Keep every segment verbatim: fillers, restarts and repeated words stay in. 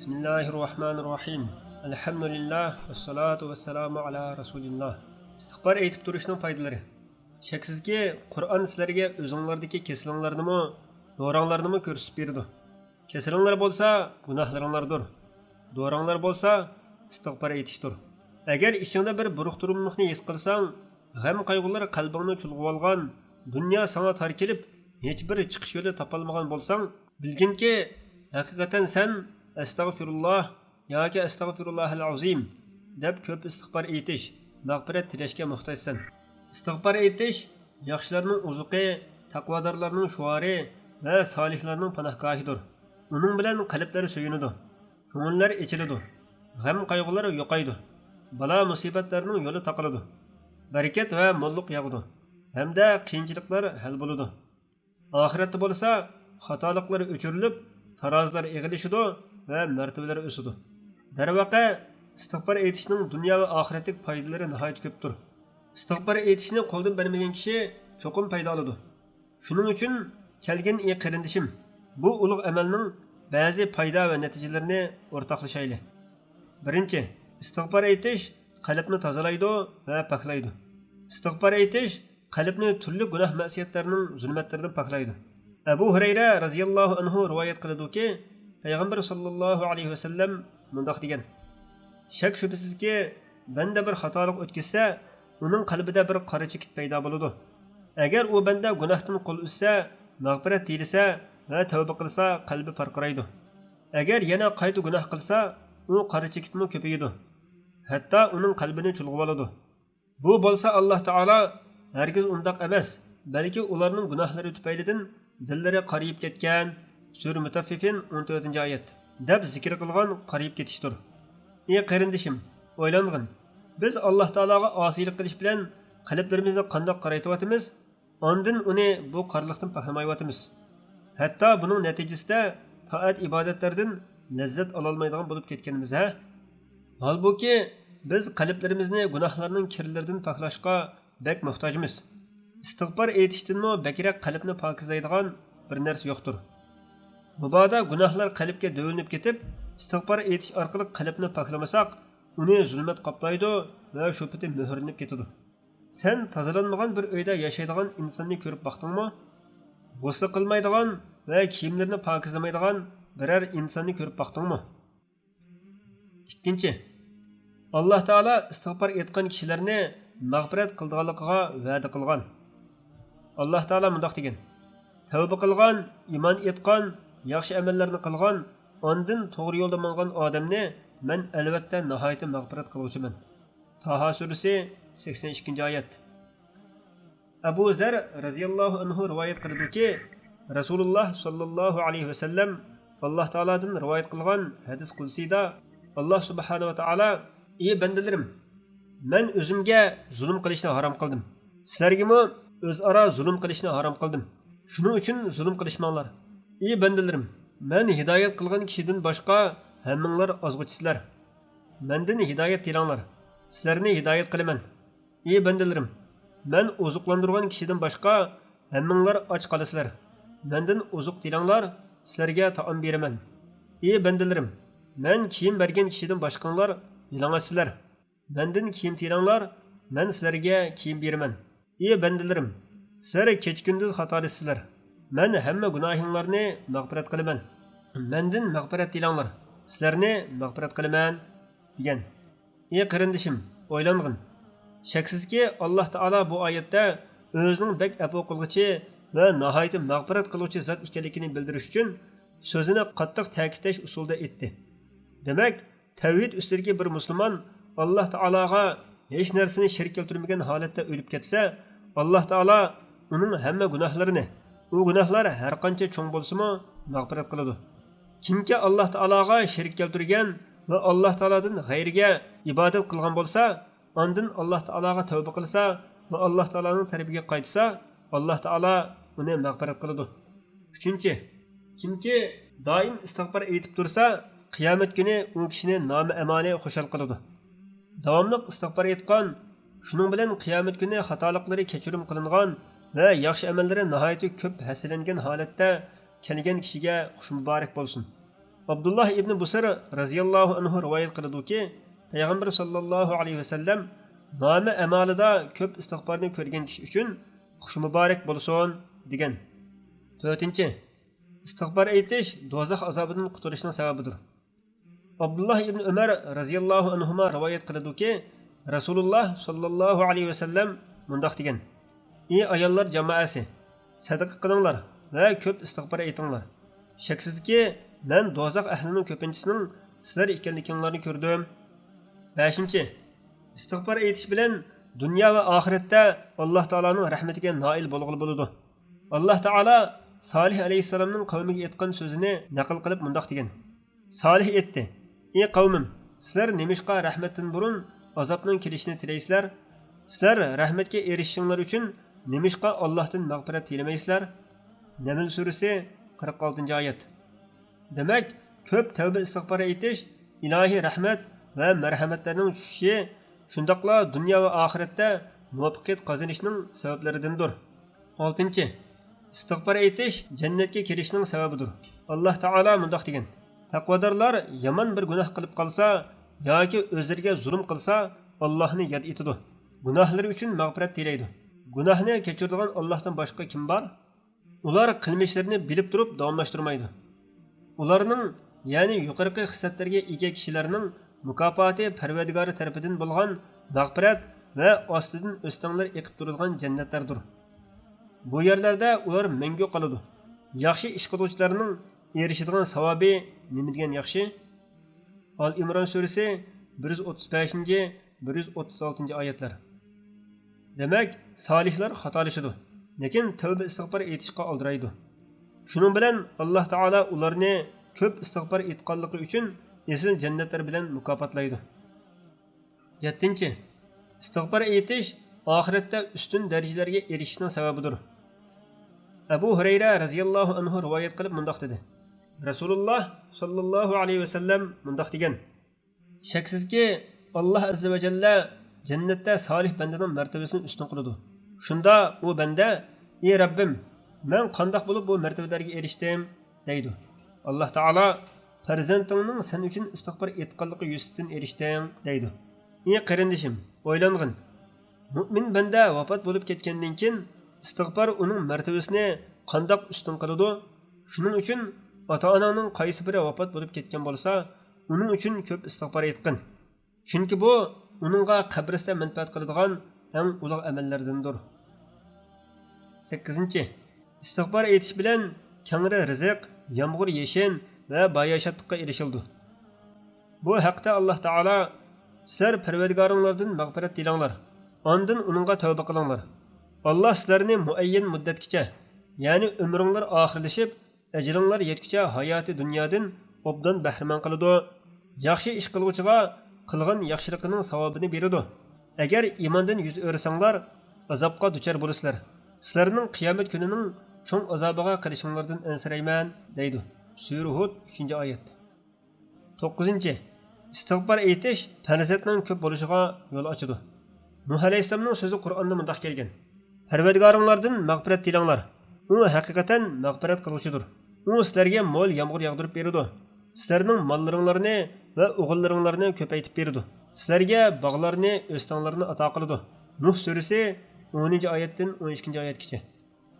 بىسمىللاھىررەھمانىررەھىم. ئەلھەمدۇلىللاھ، ۋەسسالاتۇ ۋەسسالامۇ ئەلا رەسۇلىللاھ. ئىستىغپار ئېيتىپ تۇرۇشنىڭ پايدىلىرى. شەكسىزكى، قۇرئان سىلەرگە ئۆزۈڭلاردىكى كېسىلىڭلارنىمۇ، دوراڭلارنىمۇ كۆرسىتىپ بېرىدۇ. كېسىلىڭلار بولسا گۇناھلىرىڭلاردۇر، دوراڭلار بولسا ئىستىغپار ئېيتىشتۇر. ئەگەر ئىچىڭدە بىر بۇرۇقتۇرۇملۇقنى ھېس قىلساڭ، غەم-قايغۇلار قەلبىڭنى چۇلغىۋالغان، دۇنيا ساڭا تار كېلىپ، ھېچبىر چىقىش يولى تاپالمىغان بولساڭ، بىلگىنكى، ھەقىقەتەن سەن ئەستەغفىرۇللاھ ياكى ئەستەغفىرۇللاھەل ئەزىم دەپ كۆپ ئىستىغپار ئېيتىش، مەغپىرەت تىلەشكە موھتاجسەن. ئىستىغپار ئېيتىش ياخشىلارنىڭ ئوزۇقى، تەقۋادارلارنىڭ شوئارى ۋە سالىھلارنىڭ پاناھگاھىدۇر. ئۇنىڭ بىلەن قەلبلەر سۆيۈنىدۇ، كۆڭۈللەر ئېچىلىدۇ، غەم-قايغۇلار يوقايدۇ، بالا-مۇسىبەتلەرنىڭ يولى تاقىلىدۇ، بەرىكەت ۋە موللۇق ياغىدۇ ھەمدە قىيىنچىلىقلار ھەل بولىدۇ. ئاخىرەتتە بولسا خاتالىقلار ئۆچۈرۈلۈپ، تارازىلار ئېغىرلىشىدۇ ۋە مەرتىۋىلەر ئۆسىدۇ. دەرۋەقە، ئىستىغپار ئېيتىشنىڭ دۇنيا ۋە ئاخىرەتلىك پايدىلىرى ناھايىتى كۆپتۇر. ئىستىغپار ئېيتىشنى قولدىن بەرمىگەن كىشى چوقۇم پايدا ئالىدۇ. شۇنىڭ ئۈچۈن، كەلگىن، ئى قېرىندىشىم، بۇ ئۇلۇغ ئەمەلنىڭ بەزى پايدا ۋە نەتىجىلىرىنى ئورتاقلىشايلى. بىرىنچى، ئىستىغپار ئېيتىش قەلبنى تازىلايدۇ ۋە پاكلايدۇ. ئىستىغپار ئېيتىش قەلبنى تۈرلۈك گۇناھ-مەسىيەتلەرنىڭ زۇلمەتلىرىدىن پاكلايدۇ. ئەبۇ ھۇرەيرە رەزىياللاھۇ ئەنھۇ رىۋايەت قىلىدۇكى، پەيغەمبەر ساللاللاھۇ ئەلەيھى ۋەسەللەم مۇنداق دېگەن: شەك-شۈبھىسىزكى، بەندە بىر خاتالىق ئۆتكۈزسە، ئۇنىڭ قەلبىدە بىر قارا چېكىت پەيدا بولىدۇ. ئەگەر ئۇ بەندە گۇناھتىن قول ئۈزسە، مەغپىرەت تىلىسە ۋە تەۋبە قىلسا، قەلبى پارقىرايدۇ. ئەگەر يەنە قايتا گۇناھ قىلسا، ئۇ قارا چېكىتمۇ كۆپىيىدۇ، ھەتتا ئۇنىڭ قەلبىنى چۇلغىۋالىدۇ. بۇ بولسا ئاللاھ تائالا ھەرگىز ئۇنداق ئەمەس، بەلكى ئۇلارنىڭ گۇناھلىرى تۈپەيلىدىن دىللىرى قارىيىپ كەتكەن، سۈرە مۇتەففىفىن، ئون تۆتىنچى ئايەت، دەپ زىكىر قىلغان قارىيىپ كېتىشتۇر. ئى قېرىندىشىم، ئويلانغىن، بىز ئاللاھ تائالاغا ئاسىيلىق قىلىش بىلەن قەلبلىرىمىزنى قانداق قارايتىۋاتىمىز؟ ئاندىن ئۇنى بۇ قارىلىقتىن پاكلىمايۋاتىمىز. ھەتتا بۇنىڭ نەتىجىسىدە تائەت-ئىبادەتلەردىن لەززەت ئالالمايدىغان بولۇپ كەتكەنمىز ھە؟ ھالبۇكى، بىز قەلبلىرىمىزنى گۇناھلارنىڭ كىرلىرىدىن پاكلاشقا بەك موھتاجمىز. ئىستىغپار ئېيتىشتىنمۇ بەكرەك قەلبنى پاكىزلايدىغان بىر نەرسە يوقتۇر. مۇبادا گۇناھلار قەلبكە دۆۋىلىنىپ كېتىپ، ئىستىغپار ئېيتىش ئارقىلىق قەلبنى پاكلىمىساق، ئۇنى زۇلمەت قاپلايدۇ ۋە شۇ پېتى مۆھۈرلىنىپ كېتىدۇ. سەن تازىلانمىغان بىر ئۆيدە ياشايدىغان ئىنساننى كۆرۈپ باقتىڭمۇ؟ غۇسلى قىلمايدىغان ۋە كىيىملىرىنى پاكىزلىمايدىغان بىرەر ئىنساننى كۆرۈپ باقتىڭمۇ؟ ئىككىنچى، ئاللاھ تائالا ئىستىغپار ئېيتقان كىشىلەرنى مەغپىرەت قىلىدىغانلىقىغا ۋەدە قىلغان. ئاللاھ تائالا مۇنداق دېگەن: تەۋبە قىلغان، ئىمان ئېيتقان، ياخشى ئەمەللەرنى قىلغان، ئاندىن توغرا يولدا ماڭغان ئادەمنى مەن ئەلۋەتتە ناھايىتى مەغپىرەت قىلغۇچىمەن. تاھا سۈرىسى، سەكسەن ئىككىنچى ئايەت. ئەبۇ زەر رەزىياللاھۇ ئەنھۇ رىۋايەت قىلىدۇكى، رەسۇلۇللاھ ساللاللاھۇ ئەلەيھى ۋەسەللەم ئاللاھ تائالادىن رىۋايەت قىلغان ھەدىس قۇدسىدا، ئاللاھ سۇبھانەھۇ ۋە تائالا: ئى بەندىلىرىم، مەن ئۆزۈمگە زۇلۇم قىلىشنى ھارام قىلدىم، سىلەرگىمۇ ئۆزئارا زۇلۇم قىلىشنى ھارام قىلدىم. شۇنىڭ ئۈچۈن زۇلۇم قىلىشماڭلار. ئى بەندىلىرىم، مەن ھىدايەت قىلغان كىشىدىن باشقا ھەممىڭلار ئازغۇچىسىلەر. مەندىن ھىدايەت تىلەڭلار، سىلەرنى ھىدايەت قىلىمەن. ئى بەندىلىرىم، مەن ئوزۇقلاندۇرغان كىشىدىن باشقا ھەممىڭلار ئاچ قالىسىلەر. مەندىن ئوزۇق تىلەڭلار، سىلەرگە تائام بېرىمەن. ئى بەندىلىرىم، مەن كىيىم بەرگەن كىشىدىن باشقىڭلار يالىڭاچسىلەر. مەندىن كىيىم تىلەڭلار، مەن سىلەرگە كىيىم بېرىمەن. ئى بەندىلىرىم، سىلەر كېچە-كۈندۈز خاتالىشىسىلەر. مەن ھەممە گۇناھىڭلارنى مەغپىرەت قىلىمەن. مەندىن مەغپىرەت تىلەڭلار، سىلەرنى مەغپىرەت قىلىمەن، دېگەن. ئى قېرىندىشىم، ئويلانغىن. شەكسىزكى، ئاللاھ تائالا بۇ ئايەتتە ئۆزىنىڭ بەك ئەپۇ قىلغۇچى ۋە ناھايىتى مەغپىرەت قىلغۇچى زات ئىكەنلىكىنى بىلدۈرۈش ئۈچۈن سۆزىنى قاتتىق تەكىتلەش ئۇسۇلىدا ئېيتتى. دېمەك، تەۋھىد ئۈستىدىكى بىر مۇسۇلمان ئاللاھ تائالاغا ھېچ نەرسىنى شېرىك كەلتۈرمىگەن ھالەتتە ئۆلۈپ كەتسە، ئاللاھ تائالا ئۇنىڭ ھەممە گۇناھلىرىنى، ئۇ گۇناھلار ھەرقانچە چوڭ بولسىمۇ، مەغپىرەت قىلىدۇ. كىمكى ئاللاھ تائالاغا شېرىك كەلتۈرگەن ۋە ئاللاھ تائالادىن غەيرىگە ئىبادەت قىلغان بولسا، ئاندىن ئاللاھ تائالاغا تەۋبە قىلسا ۋە ئاللاھ تائالانىڭ تەرىپىگە قايتسا، ئاللاھ تائالا ئۇنى مەغپىرەت قىلىدۇ. ئۈچىنچى، كىمكى دائىم ئىستىغپار ئېيتىپ تۇرسا، قىيامەت كۈنى ئۇ كىشىنى نامە ئەمالى خۇشال قىلىدۇ. داۋاملىق ئىستىغپار ئېيتقان، شۇنىڭ بىلەن قىيامەت كۈنى خاتالىقلىرى كەچۈرۈم قىلىنغان ۋە ياخشى ئەمەللىرى ناھايىتى كۆپ ھەسسىلەنگەن ھالەتتە كەلگەن كىشىگە خۇش مۇبارەك بولسۇن. ئابدۇللا ئىبنى بۇسىر رەزىياللاھۇ ئەنھۇ رىۋايەت قىلىدۇكى، پەيغەمبەر ساللاللاھۇ ئەلەيھى ۋەسەللەم، نامە ئەمالىدا كۆپ ئىستىغپارنى كۆرگەن كىشى ئۈچۈن خۇش مۇبارەك بولسۇن، دېگەن. تۆتىنچى، ئىستىغپار ئېيتىش دوزاخ ئازابىدىن قۇتۇلۇشنىڭ سەۋەبىدۇر. ئابدۇللا ئىبنى ئۆمەر رەزىياللاھۇ ئەنھۇما رىۋايەت قىلىدۇكى، رەسۇلۇللا ساللاللاھۇ ئەلەيھى ۋەسەللەم مۇنداق دېگەن: ئى ئاياللار جامائەسى، سەدىقە قىلىڭلار ۋە كۆپ ئىستىغپار ئېيتىڭلار. شەكسىزكى، مەن دوزاخ ئەھلىنىڭ كۆپىنچىسىنىڭ سىلەر ئىكەنلىكىڭلارنى كۆردۈم. بەشىنچى، ئىستىغپار ئېيتىش بىلەن دۇنيا ۋە ئاخىرەتتە ئاللا تائالانىڭ رەھمىتىگە نائىل بولغىلى بولىدۇ. ئاللا تائالا سالىھ ئەلەيھىسسالامنىڭ قەۋمىگە ئېيتقان سۆزىنى نەقىل قىلىپ مۇنداق دېگەن: سالىھ ئېيتتى: ئى قەۋمىم، سىلەر نېمىشقا رەھمەتتىن بۇرۇن ئازابنىڭ كېلىشىنى تىلەيسىلەر؟ سىلەر رەھمەتكە ئېرىشىشىڭلار ئۈچۈن نېمىشقا ئاللاھتىن مەغپىرەت تىلىمەيسىلەر؟ نەمل سۈرىسى، قىرىق ئالتىنچى ئايەت. دېمەك، كۆپ تەۋبە ئىستىغپار ئېيتىش ئىلاھىي رەھمەت ۋە مەرھەمەتلەرنىڭ چۈشۈشى، شۇنداقلا دۇنيا ۋە ئاخىرەتتە مۇۋەپپەقىيەت قازىنىشنىڭ سەۋەبلىرىدىندۇر. ئالتىنچى، ئىستىغپار ئېيتىش جەننەتكە كىرىشنىڭ سەۋەبىدۇر. ئاللا تائالا مۇنداق دېگەن: تەقۋادارلار يامان بىر گۇناھ قىلىپ قالسا ياكى ئۆزلىرىگە زۇلۇم قىلسا، ئاللاھنى ياد ئېتىدۇ. گۇناھلىرى ئۈچۈن مەغپىرەت تىلەيدۇ. گۇناھنى كەچۈرىدىغان ئاللاھتىن باشقا كىم بار؟ ئۇلار قىلمىشلىرىنى بىلىپ تۇرۇپ داۋاملاشتۇرمايدۇ. ئۇلارنىڭ، يەنى يۇقىرىقى خىسلەتلەرگە ئىگە كىشىلەرنىڭ مۇكاپاتى پەرۋەردىگارى تەرىپىدىن بولغان مەغپىرەت ۋە ئاستىدىن ئۆستەڭلەر ئېقىپ تۇرىدىغان جەننەتلەردۇر. بۇ يەرلەردە ئۇلار مەڭگۈ قالىدۇ. ياخشى ئىش قىلغۇچىلارنىڭ ئېرىشىدىغان ساۋابى نېمە دېگەن ياخشى! ئال ئىمران سۈرىسى، بىر يۈز ئوتتۇز بەشىنچى، بىر يۈز ئوتتۇز ئالتىنچى ئايەتلەر. دېمەك، سالىھلار خاتالىشىدۇ، لېكىن تەۋبە ئىستىغپار ئېيتىشقا ئالدىرايدۇ. شۇنىڭ بىلەن ئاللا تائالا ئۇلارنى كۆپ ئىستىغپار ئېيتقانلىقى ئۈچۈن ئېسىل جەننەتلەر بىلەن مۇكاپاتلايدۇ. يەتتىنچى، ئىستىغپار ئېيتىش ئاخىرەتتە ئۈستۈن دەرىجىلەرگە ئېرىشىشنىڭ سەۋەبىدۇر. ئەبۇ ھۇرەيرە رەزىياللاھۇ ئەنھۇ رىۋايەت قىلىپ مۇنداق دېدى: رەسۇلۇللا ساللاللاھۇ ئەلەيھى ۋەسەللەم مۇنداق دېگەن: شەكسىزكى، ئاللا ئەززە ۋە جەللە جەننەتتە سالىھ بەندىنىڭ مەرتىۋىسىنى ئۈستۈن قىلىدۇ. شۇندا ئۇ بەندە: ئى رەببىم، مەن قانداق بولۇپ بۇ مەرتىۋىلەرگە ئېرىشتىم؟ دەيدۇ. ئاللا تائالا: پەرزەنتىڭنىڭ سەن ئۈچۈن ئىستىغپار ئېيتقانلىقى يۈزىسىدىن ئېرىشتىڭ، دەيدۇ. ئى قېرىندىشىم، ئويلانغىن. مۇئمىن بەندە ۋاپات بولۇپ كەتكەندىن كېيىن، ئىستىغپار ئۇنىڭ مەرتىۋىسىنى قانداق ئۈستۈن قىلىدۇ؟ شۇنىڭ ئۈچۈن ئاتا-ئاناڭنىڭ قايسى بىرى ۋاپات بولۇپ كەتكەن بولسا، ئۇنىڭ ئۈچۈن كۆپ ئىستىغپار ئېيتقىن. چۈنكى بۇ ئۇنىڭغا قەبرىسىدە مەنپەئەت قىلىدىغان ئەڭ ئۇلۇغ ئەمەللەردىندۇر. سەككىزىنچى، ئىستىغپار ئېيتىش بىلەن كەڭرى رىزىق، يامغۇر-يېشىن ۋە باياشاتلىققا ئېرىشىلىدۇ. بۇ ھەقتە ئاللا تائالا: سىلەر پەرۋەردىگارىڭلاردىن مەغپىرەت تىلەڭلار، ئاندىن ئۇنىڭغا تەۋبە قىلىڭلار. ئاللا سىلەرنى مۇئەييەن مۇددەتكىچە، يەنى ئۆمرۈڭلار ئاخىرلىشىپ، ئەجىلىڭلار يەتكۈچە ھاياتى دۇنيادىن ئوبدان بەھرىمەن قىلىدۇ. ياخشى ئىش قىلغۇچىغا قىلغان ياخشىلىقىنىڭ ساۋابىنى بېرىدۇ. ئەگەر ئىماندىن يۈز ئۆرۈسەڭلار، ئازابقا دۇچار بولىسىلەر. سىلەرنىڭ قىيامەت كۈنىنىڭ چوڭ ئازابىغا قېلىشىڭلاردىن ئەنسىرەيمەن، دەيدۇ. سۈرە ھۇد، ئۈچىنچى ئايەت. توققۇزىنچى، ئىستىغپار ئېيتىش پەرزەنتنىڭ كۆپ بولۇشىغا يول ئاچىدۇ. نۇھ ئەلەيھىسسالامنىڭ سۆزى قۇرئاندا مۇنداق كەلگەن: پەرۋەردىگارىڭلاردىن مەغپىرەت تىلەڭلار. ئۇ ھەقىقەتەن مەغپىرەت قىلغۇچىدۇر. ئۇ سىلەرگە مول يامغۇر ياغدۇرۇپ بېرىدۇ. سىلەرنىڭ ماللىرىڭلارنى ۋە ئوغۇللىرىڭلارنى كۆپەيتىپ بېرىدۇ. سىلەرگە باغلارنى، ئۆستەڭلارنى ئاتا قىلىدۇ. نۇھ سۈرىسى، ئونىنچى ئايەتتىن ئون ئىككىنچى ئايەتكىچە.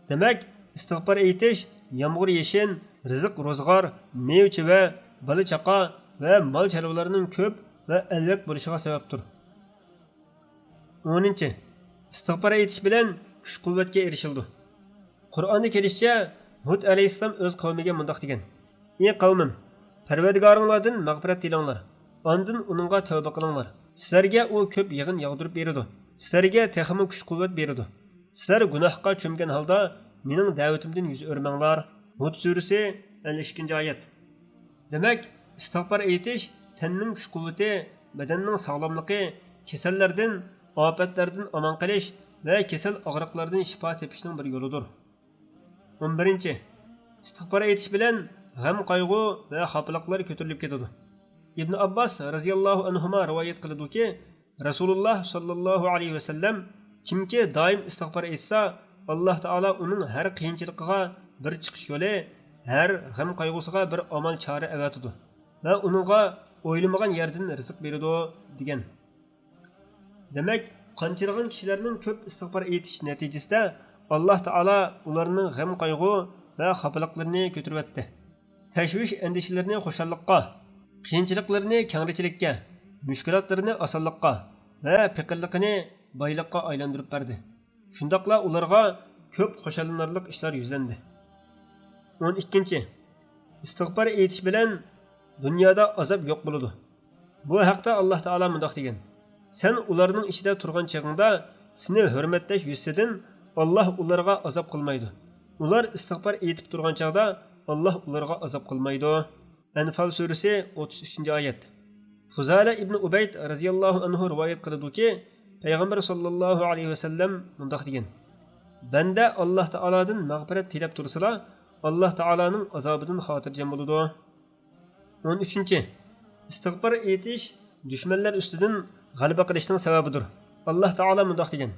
دېمەك، ئىستىغپار ئېيتىش يامغۇر-يېشىن، رىزىق-روزغار، مېۋە-چېۋە، بالا-چاقا ۋە مال-چارۋىلارنىڭ كۆپ ۋە ئەلۋەك بولۇشىغا سەۋەبتۇر. ئونىنچى، ئىستىغپار ئېيتىش بىلەن كۈچ-قۇۋۋەتكە ئېرىشىلىدۇ. قۇرئاندا كېلىشىچە، ھۇد ئەلەيھىسسالام ئۆز قەۋمىگە مۇنداق دېگەن: ئى قەۋمىم، پەرۋەردىگارىڭلاردىن مەغپىرەت تىلەڭلار، ئاندىن ئۇنىڭغا تەۋبە قىلىڭلار. سىلەرگە ئۇ كۆپ يېغىن ياغدۇرۇپ بېرىدۇ. سىلەرگە تېخىمۇ كۈچ-قۇۋۋەت بېرىدۇ. سىلەر گۇناھقا چۆمگەن ھالدا مېنىڭ دەۋىتىمدىن يۈز ئۆرمەڭلار. ھۇد سۈرىسى، ئەللىك ئىككىنچى ئايەت. دېمەك، ئىستىغپار ئېيتىش تەننىڭ كۈچ-قۇۋۋىتى، بەدەننىڭ ساغلاملىقى، كېسەللەردىن، ئاپەتلەردىن ئامان قېلىش ۋە كېسەل ئاغرىقلاردىن شىپا تېپىشنىڭ بىر يولىدۇر. ئون بىرىنچى، ئىستىغپار ئېيتىش بىلەن غەم-قايغۇ ۋە خاپىلىقلار كۆتۈرۈلۈپ كېتىدۇ. ئىبن ئابباس رەزىياللاھۇ ئەنھۇما رىۋايەت قىلىدۇكى، رەسۇلۇللا ساللاللاھۇ ئەلەيھى ۋەسەللەم: كىمكى دائىم ئىستىغپار ئېيتسا، ئاللا تائالا ئۇنىڭ ھەر قىيىنچىلىقىغا بىر چىقىش يولى، ھەر غەم-قايغۇسىغا بىر ئامال چارە ئەۋەتىدۇ ۋە ئۇنىڭغا ئويلىمىغان يەردىن رىزىق بېرىدۇ، دېگەن. دېمەك، قانچىلىغان كىشىلەرنىڭ كۆپ ئىستىغپار ئېيتىش نەتىجىسىدە ئاللاھ تائالا ئۇلارنىڭ غەم-قايغۇ ۋە خاپىلىقلىرىنى كۆتۈرۈۋەتتى. تەشۋىش-ئەندىشىلىرىنى خۇشاللىققا، قىيىنچىلىقلىرىنى كەڭرىچىلىككە، مۈشكۈلاتلىرىنى ئاسانلىققا ۋە پېقىرلىقىنى بايلىققا ئايلاندۇرۇپ بەردى. شۇنداقلا ئۇلارغا كۆپ خۇشاللىنارلىق ئىشلار يۈزلەندى. ئون ئىككىنچى، ئىستىغپار ئېيتىش بىلەن دۇنيادا ئازاب يوق بولىدۇ. بۇ ھەقتە ئاللاھ تائالا مۇنداق دېگەن: سەن ئۇلارنىڭ ئىچىدە تۇرغان چېغىڭدا سېنى ھۆرمەتلەش يۈزىسىدىن ئاللاھ ئۇلارغا ئازاب قىلمايدۇ. ئۇلار ئىستىغپار ئېيتىپ تۇرغان چاغدا ئاللاھ ئۇلارغا ئازاب قىلمايدۇ. ئەنفال سۈرىسى، ئوتتۇز ئۈچىنچى ئايەت. فۇزالە ئىبنى ئۇبەيد رەزىياللاھۇ ئەنھۇ رىۋايەت قىلىدۇكى، پەيغەمبەر ساللاللاھۇ ئەلەيھى ۋەسەللەم مۇنداق دېگەن: بەندە ئاللاھ تائالادىن مەغپىرەت تىلەپ تۇرسىلا، ئاللاھ تائالانىڭ ئازابىدىن خاتىرجەم بولىدۇ. ئون ئۈچىنچى، ئىستىغپار ئېيتىش دۈشمەنلەر ئۈستىدىن غەلىبە قىلىشنىڭ سەۋەبىدۇر. ئاللاھ تائالا مۇنداق دېگەن: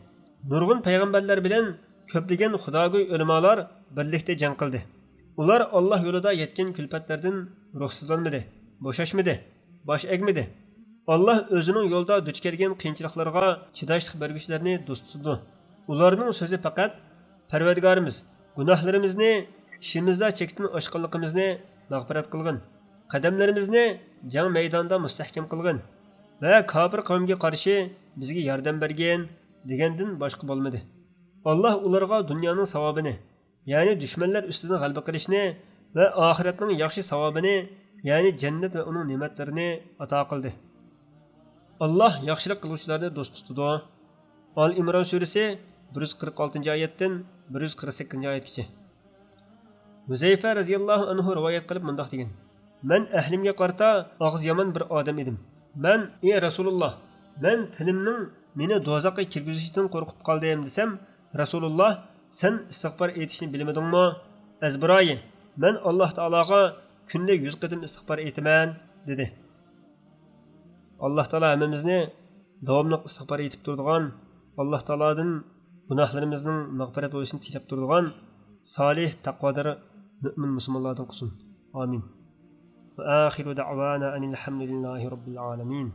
نۇرغۇن پەيغەمبەرلەر بىلەن كۆپلىگەن خۇداگوي ئۆلىمالار بىرلىكتە جەڭ قىلدى. ئۇلار ئاللاھ يولىدا يەتكەن كۈلپەتلەردىن رۇخسىزلانمىدى، بوشاشمىدى، باش ئەگمىدى. ئاللاھ ئۆزىنىڭ يولىدا دۇچ كەلگەن قىيىنچىلىقلارغا چىداشلىق بەرگۈچىلەرنى دوست تۇتىدۇ. ئۇلارنىڭ سۆزى پەقەت: پەرۋەردىگارىمىز، گۇناھلىرىمىزنى ئىشىمىزدا چەكتىن ئاشقانلىقىمىزنى مەغپىرەت قىلغىن، قەدەملىرىمىزنى جەڭ مەيدانىدا مۇستەھكەم قىلغىن ۋە كاپىر قەۋمگە قارشى بىزگە ياردەم بەرگىن، دېگەندىن باشقا بولمىدى. ئاللاھ ئۇلارغا دۇنيانىڭ ساۋابىنى، يەنى دۈشمەنلەر ئۈستىدىن غەلىبە قىلىشنى ۋە ئاخىرەتنىڭ ياخشى ساۋابىنى، يەنى جەننەت ۋە ئۇنىڭ نېمەتلىرىنى ئاتا قىلدى. ئاللاھ ياخشىلىق قىلغۇچىلارنى دوست تۇتىدۇ. ئال ئىمران سۈرىسى، بىر يۈز قىرىق ئالتىنچى ئايەتتىن بىر يۈز قىرىق سەككىزىنچى ئايەتكىچە. ھۈزەيفە رەزىياللاھۇ ئەنھۇ رىۋايەت قىلىپ مۇنداق دېگەن: مەن ئەھلىمگە قارىتا ئاغزى يامان بىر ئادەم ئىدىم. مەن: ئى رەسۇلۇللاھ، مەن تىلىمنىڭ مېنى دوزاخقا كىرگۈزۈشىدىن قورقۇپ قالدىم، دېسەم، رەسۇلۇللاھ: سەن ئىستىغپار ئېيتىشنى بىلمىدىڭمۇ؟ ئەزبىرايى، مەن ئاللاھ تائالاغا كۈندە يۈز قېتىم ئىستىغپار ئېيتىمەن، دېدى. ئاللاھ تائالا ھەممىمىزنى داۋاملىق ئىستىغپار ئېيتىپ تۇرىدىغان، ئاللاھ تائالادىن گۇناھلىرىمىزنىڭ مەغپىرەت بولۇشىنى تىلەپ تۇرىدىغان سالىھ، تەقۋادار مۆمىن مۇسۇلمانلاردىن قىلسۇن. ئامىن. وآخر دعوانا أن الحمد لله رب العالمين.